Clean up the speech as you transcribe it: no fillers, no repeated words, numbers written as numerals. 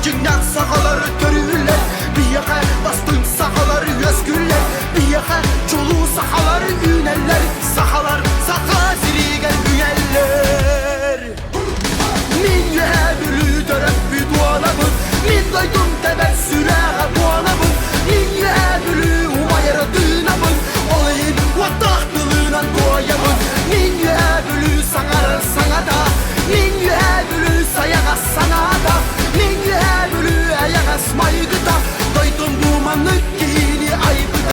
Дьиҥнээх сахалар төрүүллэр, биһиэхэ бастыҥ сахалар үөскүүллэр, биһиэхэ чулуу сахалар үүнэллэр, сахалар саха сиригэр үҥэллэр. Мин Үөһээ Бүлүү төрөппүт уолабын, мин дойдум тэбэр сүрэҕэ буолабын.